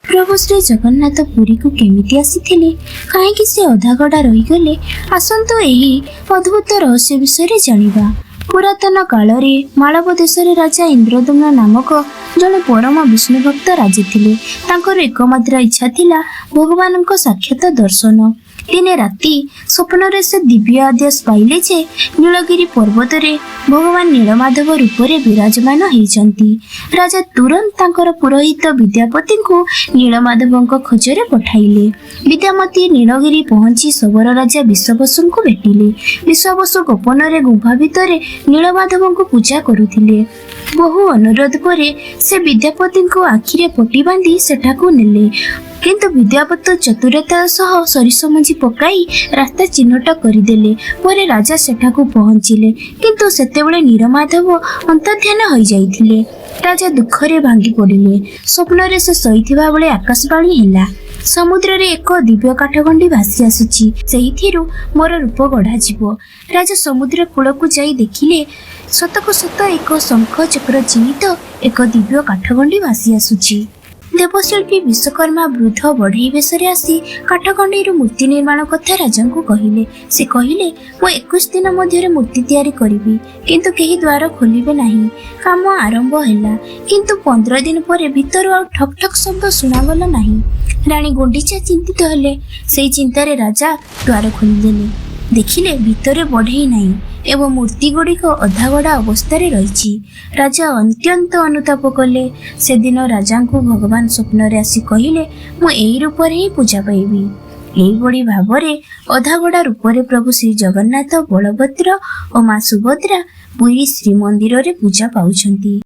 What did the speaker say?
ପ୍ରଭୁ ଶ୍ରୀ ଜଗନ୍ନାଥ ପୁରୀକୁ କେମିତି ଆସିଥିଲେ, କାହିଁକି ସେ ଅଧାଗଢ଼ା ରହିଗଲେ, ଆସନ୍ତୁ ଏହି ଅଦ୍ଭୁତ ରହସ୍ୟ ବିଷୟରେ ଜାଣିବା। ପୁରାତନ କାଳରେ ମାଳବ ଦେଶରେ ରାଜା ଇନ୍ଦ୍ରଦ୍ୟୁମ୍ନ ନାମକ ଜଣେ ପରମ ବିଷ୍ଣୁ ଭକ୍ତ ରାଜା ଥିଲେ। ତାଙ୍କର ଏକମାତ୍ର ଇଚ୍ଛା ଥିଲା ଭଗବାନଙ୍କ ସାକ୍ଷାତ ଦର୍ଶନ। ଦିନେ ରାତି ସ୍ୱପ୍ନରେ ସେ ଦିବ୍ୟ ଆଦେଶ ପାଇଲେ ଯେ ନୀଳଗିରି ପର୍ବତରେ ଭଗବାନ ନୀଳମାଧବ ରୂପରେ ବିରାଜମାନ ହେଇଛନ୍ତି। ରାଜା ତୁରନ୍ତ ତାଙ୍କର ପୁରୋହିତ ବିଦ୍ୟାପତିଙ୍କୁ ନୀଳମାଧବଙ୍କ ଖୋଜରେ ପଠାଇଲେ। ବିଦ୍ୟାପତି ନୀଳଗିରି ପହଞ୍ଚି ଶବର ରାଜା ବିଶ୍ୱବସୁଙ୍କୁ ଭେଟିଲେ। ବିଶ୍ୱବସୁ ଗୋପନରେ ଗୁମ୍ଫା ଭିତରେ ନୀଳମାଧବଙ୍କୁ ପୂଜା କରୁଥିଲେ। ବହୁ ଅନୁରୋଧ ପରେ ସେ ବିଦ୍ୟାପତିଙ୍କୁ ଆଖିରେ ପଟି ବାନ୍ଧି ସେଠାକୁ ନେଲେ। କିନ୍ତୁ ବିଦ୍ୟାପତି ଚତୁରତାର ସହ ସୋରିଷ ମଞ୍ଜି ପକାଇ ରାସ୍ତା ଚିହ୍ନଟ କରିଦେଲେ। ପରେ ରାଜା ସେଠାକୁ ପହଞ୍ଚିଲେ, କିନ୍ତୁ ସେତେବେଳେ ନୀଳମାଧବ ଅନ୍ତର୍ଧ୍ୟାନ ହୋଇଯାଇଥିଲେ। ରାଜା ଦୁଃଖରେ ଭାଙ୍ଗି ପଡ଼ିଲେ। ସ୍ୱପ୍ନରେ ସେ ଶୋଇଥିବା ବେଳେ ଆକାଶବାଣୀ ହେଲା, ସମୁଦ୍ରରେ ଏକ ଦିବ୍ୟ କାଠଗଣ୍ଡି ଭାସି ଆସୁଛି, ସେଇଥିରୁ ମୋର ରୂପ ଗଢ଼ାଯିବ। ରାଜା ସମୁଦ୍ର କୂଳକୁ ଯାଇ ଦେଖିଲେ, ସତକୁ ସତ ଏକ ଶଙ୍ଖ ଚକ୍ର ଚିହ୍ନିତ ଏକ ଦିବ୍ୟ କାଠଗଣ୍ଡି ଭାସି ଆସୁଛି। ଦେବଶିଳ୍ପୀ ବିଶ୍ୱକର୍ମା ବୃଦ୍ଧ ବଢ଼େଇ ବେଶରେ ଆସି କାଠଗଣ୍ଡିରୁ ମୂର୍ତ୍ତି ନିର୍ମାଣ କଥା ରାଜାଙ୍କୁ କହିଲେ। ସେ କହିଲେ, ମୁଁ 21 ଦିନ ମଧ୍ୟରେ ମୂର୍ତ୍ତି ତିଆରି କରିବି, କିନ୍ତୁ କେହି ଦ୍ୱାର ଖୋଲିବେ ନାହିଁ। କାମ ଆରମ୍ଭ ହେଲା, କିନ୍ତୁ 15 ଦିନ ପରେ ଭିତରୁ ଆଉ ଠକ୍ ଠକ୍ ଶବ୍ଦ ଶୁଣାଗଲା ନାହିଁ। ରାଣୀ ଗୁଣ୍ଡିଚା ଚିନ୍ତିତ ହେଲେ। ସେଇ ଚିନ୍ତାରେ ରାଜା ଦ୍ୱାର ଖୋଲିଦେଲେ। ଦେଖିଲେ, ଭିତରେ ବଢ଼େଇ ନାହିଁ ଏବଂ ମୂର୍ତ୍ତି ଗୁଡ଼ିକ ଅଧାଗଢ଼ା ଅବସ୍ଥାରେ ରହିଛି। ରାଜା ଅତ୍ୟନ୍ତ ଅନୁତାପ କଲେ। ସେଦିନ ରାଜାଙ୍କୁ ଭଗବାନ ସ୍ୱପ୍ନରେ ଆସି କହିଲେ, ମୁଁ ଏଇ ରୂପରେ ହିଁ ପୂଜା ପାଇବି। ଏହିଭଳି ଭାବରେ ଅଧାଗଢ଼ା ରୂପରେ ପ୍ରଭୁ ଶ୍ରୀ ଜଗନ୍ନାଥ, ବଳଭଦ୍ର ଓ ମା ସୁଭଦ୍ରା ପୁରୀ ଶ୍ରୀମନ୍ଦିରରେ ପୂଜା ପାଉଛନ୍ତି।